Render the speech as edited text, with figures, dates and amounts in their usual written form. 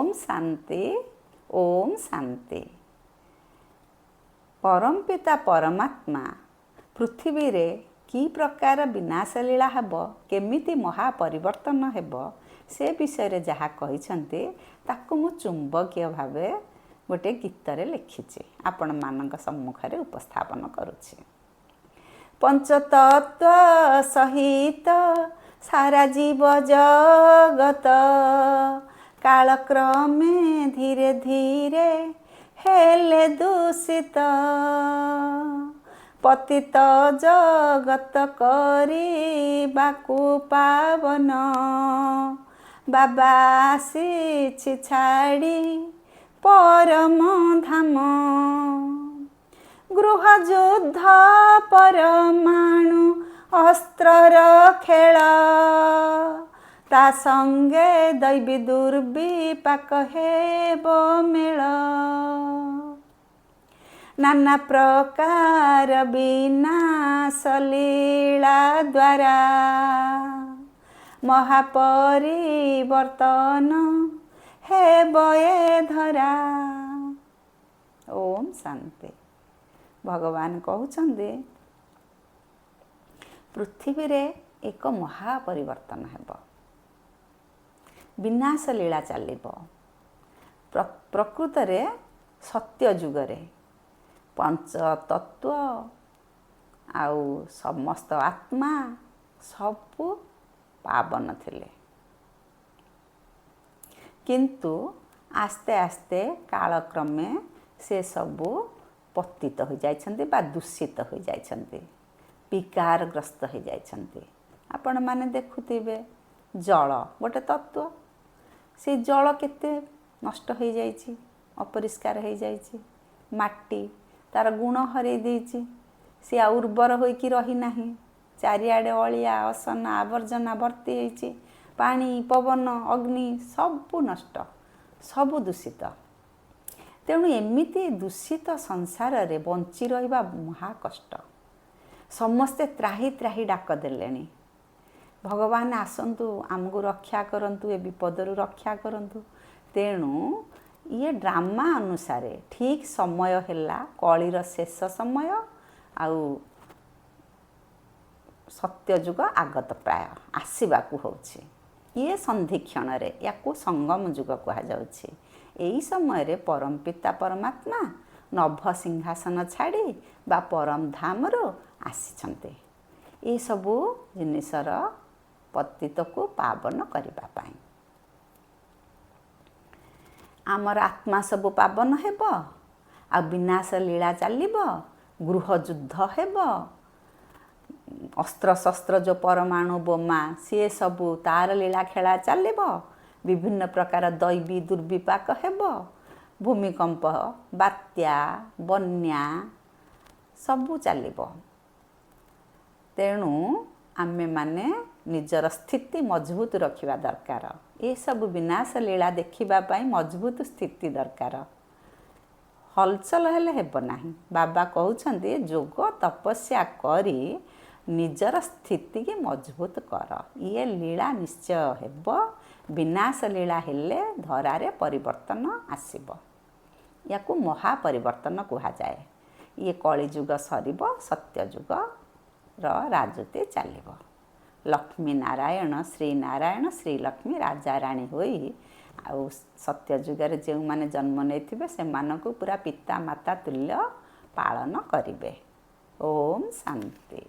ଓମ୍ ଶାନ୍ତି, ଓମ୍ ଶାନ୍ତି। ପରମପିତା ପରମାତ୍ମା ପୃଥିବୀରେ କି ପ୍ରକାର ବିନାଶ ଲୀଳା ହେବ, କେମିତି ମହାପରିବର୍ତ୍ତନ ହେବ, ସେ ବିଷୟରେ ଯାହା କହିଛନ୍ତି ତାକୁ ମୁଁ ଚୁମ୍ବକୀୟ ଭାବେ ଗୋଟିଏ ଗୀତରେ ଲେଖିଛି, ଆପଣମାନଙ୍କ ସମ୍ମୁଖରେ ଉପସ୍ଥାପନ କରୁଛି। ପଞ୍ଚତତ୍ତ୍ୱ ସହିତ ସାରା ଜୀବ ଜଗତ କାଳକ୍ରମେ ଧୀରେ ଧୀରେ ହେଲେ ଦୂଷିତ। ପତିତ ଜଗତ କରିବାକୁ ପାବନ ବାବା ଆସିଛି ଛାଡ଼ି ପରମ ଧାମ। ଗୃହଯୁଦ୍ଧ, ପରମାଣୁ ଅସ୍ତ୍ରର ଖେଳ, ତା ସଙ୍ଗେ ଦୈବୀ ଦୁର୍ବିପାକ ହେବ ମେଳ। ନାନା ପ୍ରକାର ବିନାଶ ଲୀଳା ଦ୍ୱାରା ମହାପରିବର୍ତ୍ତନ ହେବ ଏ ଧରା। ଓମ୍ ଶାନ୍ତି। ଭଗବାନ କହୁଛନ୍ତି, ପୃଥିବୀରେ ଏକ ମହାପରିବର୍ତ୍ତନ ହେବ, ବିନାଶ ଲୀଳା ଚାଲିବ। ପ୍ରକୃତରେ ସତ୍ୟ ଯୁଗରେ ପଞ୍ଚତତ୍ତ୍ୱ ଆଉ ସମସ୍ତ ଆତ୍ମା ସବୁ ପାବନ ଥିଲେ, କିନ୍ତୁ ଆସ୍ତେ ଆସ୍ତେ କାଳକ୍ରମେ ସେ ସବୁ ପତିତ ହୋଇଯାଇଛନ୍ତି ବା ଦୂଷିତ ହୋଇଯାଇଛନ୍ତି, ବିକାରଗ୍ରସ୍ତ ହୋଇଯାଇଛନ୍ତି। ଆପଣମାନେ ଦେଖୁଥିବେ, ଜଳ ଗୋଟେ ତତ୍ତ୍ୱ, ସେ ଜଳ କେତେ ନଷ୍ଟ ହୋଇଯାଇଛି, ଅପରିଷ୍କାର ହୋଇଯାଇଛି। ମାଟି ତାର ଗୁଣ ହରେଇ ଦେଇଛି, ସେ ଆଉ ଉର୍ବର ହୋଇକି ରହିନାହିଁ। ଚାରିଆଡ଼େ ଅଳିଆ, ଅସନା, ଆବର୍ଜନା ଭର୍ତ୍ତି ହେଇଛି। ପାଣି, ପବନ, ଅଗ୍ନି ସବୁ ନଷ୍ଟ, ସବୁ ଦୂଷିତ। ତେଣୁ ଏମିତି ଦୂଷିତ ସଂସାରରେ ବଞ୍ଚି ରହିବା ମହା କଷ୍ଟ। ସମସ୍ତେ ତ୍ରାହି ତ୍ରାହି ଡାକ ଦେଲେଣି, ଭଗବାନ ଆସନ୍ତୁ, ଆମକୁ ରକ୍ଷା କରନ୍ତୁ, ଏ ବିପଦରୁ ରକ୍ଷା କରନ୍ତୁ। ତେଣୁ ଇଏ ଡ୍ରାମା ଅନୁସାରେ ଠିକ୍ ସମୟ ହେଲା କଳିର ଶେଷ ସମୟ ଆଉ ସତ୍ୟଯୁଗ ଆଗତ ପ୍ରାୟ ଆସିବାକୁ ହେଉଛି। ଇଏ ସନ୍ଧିକ୍ଷଣରେ ୟାକୁ ସଙ୍ଗମ ଯୁଗ କୁହାଯାଉଛି। ଏହି ସମୟରେ ପରମପିତା ପରମାତ୍ମା ନଭ ସିଂହାସନ ଛାଡ଼ି ବା ପରମ ଧାମରୁ ଆସିଛନ୍ତି ଏସବୁ ଜିନିଷର ପତିତକୁ ପାବନ କରିବା ପାଇଁ। ଆମର ଆତ୍ମା ସବୁ ପାବନ ହେବ ଆଉ ବିନାଶ ଲୀଳା ଚାଲିବ, ଗୃହଯୁଦ୍ଧ ହେବ, ଅସ୍ତ୍ରଶସ୍ତ୍ର ଯେଉଁ ପରମାଣୁ ବୋମା ସିଏ ସବୁ ତାର ଲୀଳା ଖେଳା ଚାଲିବ, ବିଭିନ୍ନ ପ୍ରକାର ଦୈବୀ ଦୁର୍ବିପାକ ହେବ, ଭୂମିକମ୍ପ, ବାତ୍ୟା, ବନ୍ୟା ସବୁ ଚାଲିବ। ତେଣୁ ଆମେମାନେ ନିଜର ସ୍ଥିତି ମଜବୁତ ରଖିବା ଦରକାର। ଏସବୁ ବିନାଶ ଲୀଳା ଦେଖିବା ପାଇଁ ମଜବୁତ ସ୍ଥିତି ଦରକାର। ହଲଚଲ ହେଲେ ହେବ ନାହିଁ। ବାବା କହୁଛନ୍ତି, ଯୋଗ ତପସ୍ୟା କରି ନିଜର ସ୍ଥିତିକି ମଜବୁତ କର। ଇଏ ଲୀଳା ନିଶ୍ଚୟ ହେବ। ବିନାଶ ଲୀଳା ହେଲେ ଧରାରେ ପରିବର୍ତ୍ତନ ଆସିବ। ୟାକୁ ମହାପରିବର୍ତ୍ତନ କୁହାଯାଏ। ଇଏ କଳିଯୁଗ ସରିବ, ସତ୍ୟଯୁଗର ରାଜୁତି ଚାଲିବ। ଲକ୍ଷ୍ମୀ ନାରାୟଣ, ଶ୍ରୀ ନାରାୟଣ, ଶ୍ରୀ ଲକ୍ଷ୍ମୀ ରାଜାରାଣୀ ହୋଇ ଆଉ ସତ୍ୟଯୁଗରେ ଯେଉଁମାନେ ଜନ୍ମ ନେଇଥିବେ ସେମାନଙ୍କୁ ପୁରା ପିତା ମାତା ତୁଲ୍ୟ ପାଳନ କରିବେ। ଓମ୍ ଶାନ୍ତି।